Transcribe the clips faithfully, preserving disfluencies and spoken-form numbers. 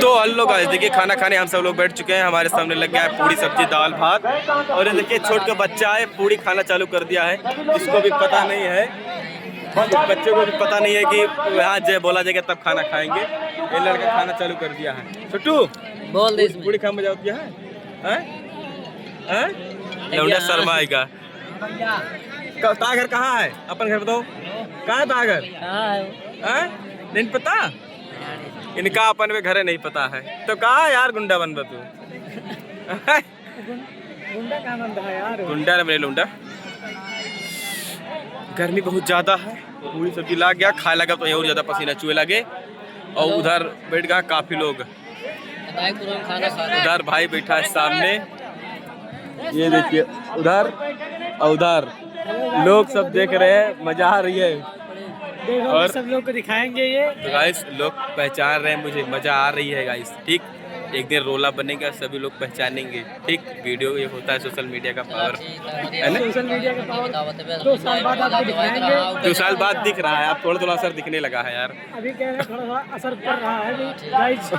तो हेलो गाइस, देखिए खाना खाने हम सब लोग बैठ चुके हैं। हमारे सामने लग गया है पूड़ी सब्जी दाल भात, और ये देखिए छोट का बच्चा है, पूड़ी खाना चालू कर दिया है, इसको भी पता नहीं है, बच्चे को भी पता नहीं है कि यहाँ जय बोला जाएगा तब खाना खाएंगे। ये लड़का खाना चालू कर दिया है। छोटू, बोल दे इसमें। पूड़ी खा, मजा आवत है? हैं? हैं? लौंडा शर्मा आएगा। क-, ता घर कहाँ है? अपन घर बताओ। कहाँ है ता घर? कहाँ है? हैं? नहीं पता? इनका अपन वे घरे नहीं पता है। तो कहाँ यार गुंडा बनबा तू? गुंडा का आनंद है यार। गुंडा रे मेरे लौंडा। गर्मी बहुत ज्यादा है। पूड़ी सब्जी लाग गया, खाए लगा तो और ज्यादा पसीना चुए लगे। और उधर बैठ गया काफी लोग। बताए पूरा खाना खा रहे हैं। उधर भाई बैठा है सामने, ये देखिए उधर और उधर लोग सब देख रहे हैं, मजा आ रही है। देखो, और सब लोग को दिखाएंगे ये। तो गाइस, लोग पहचान रहे हैं मुझे, मजा आ रही है गाइस। ठीक, एक दिन रोला बनेगा, सभी लोग पहचानेंगे। ठीक, वीडियो ये होता है सोशल मीडिया का पावर, है ना? सोशल मीडिया का पावर। दो साल बाद आपको दिखाएंगे। दो साल बाद दिख रहा है, आप थोड़ा थोड़ा असर दिखने लगा है यार। अभी क्या है, थोड़ा सा असर पड़ रहा है अभी, गाइस।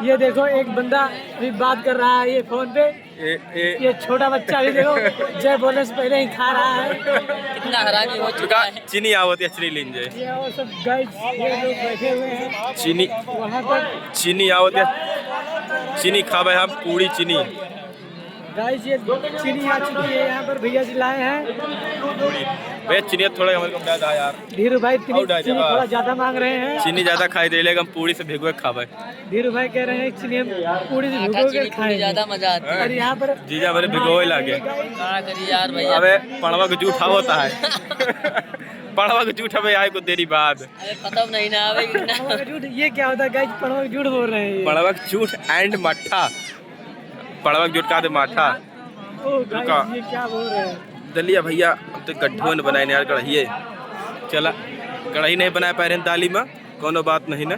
ये देखो, एक बंदा अभी बात कर रहा है ये फोन पे। ए, ए। ये छोटा बच्चा भी देखो, जय बोलने से पहले ही खा रहा है। कितना हरामी हो चुका है। चीनी आवत है, चीनी लीन जाए। ये और सब गाइस, ये लोग बैठे हुए हैं चीनी। वहाँ पर। चीनी आवत है, चीनी खाबे हम, पूड़ी चीनी। गाइस, ये चीनी आ चुकी है यहाँ पर, भैया जी लाए हैं। भैया, चीनी थोड़ा हमारे को ज्यादा यार। धीरू भाई, और चीनी, डाल दे, चीनी हाँ। थोड़ा ज्यादा मांग रहे हैं। चीनी ज्यादा खाई दे, लेकिन हम पूड़ी से भिगो के खाबे। धीरू भाई कह रहे हैं, चीनी हम पूड़ी से मीठा भिगो के चीनी पूड़ी खाएंगे। ज्यादा मजा आती है। और यहाँ पर जीजा हमारे भिगोए लागे। का करी यार भैया। अबे, पड़वा के जूठ आवत है। पड़वा के जूठ अबे आए को देरी बाद। अबे, पता नहीं ना, अबे, इतना पड़वा का जूठ, ये क्या होता है गाइस? पड़वा का जूठ बोल रहे हैं ये। पड़वा का जूठ and मट्ठा। पड़वा का जूठ का दे माठा। ओ, गाइस, रुका। ये क्या बोल रहे हैं? दलिया भैया, अब तो गड्ढो न बनाए यार, कढ़ाइए। चला, कढ़ाई नहीं बनाए पाए रहे दाली में, कोनो बात नहीं ना।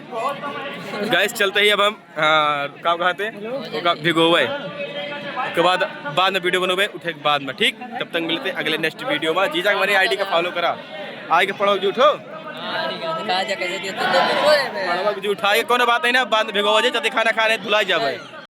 गाइस, चलते ही अब हम, हाँ, का कहते हैं? ओका भिगोवे। ओके बाद, बाद में वीडियो बनोबे, उठे के बाद में, ठीक? तब तक मिलते हैं अगले नेक्स्ट वीडियो में। जीजा हमारी आईडी का फॉलो करा। आए के पड़वा का जूठ हो? पड़वा का जूठ आए के कोनो बात नहीं ना, बाद में भिगोवे, जब खाना खा रहे, धुलाई जावे।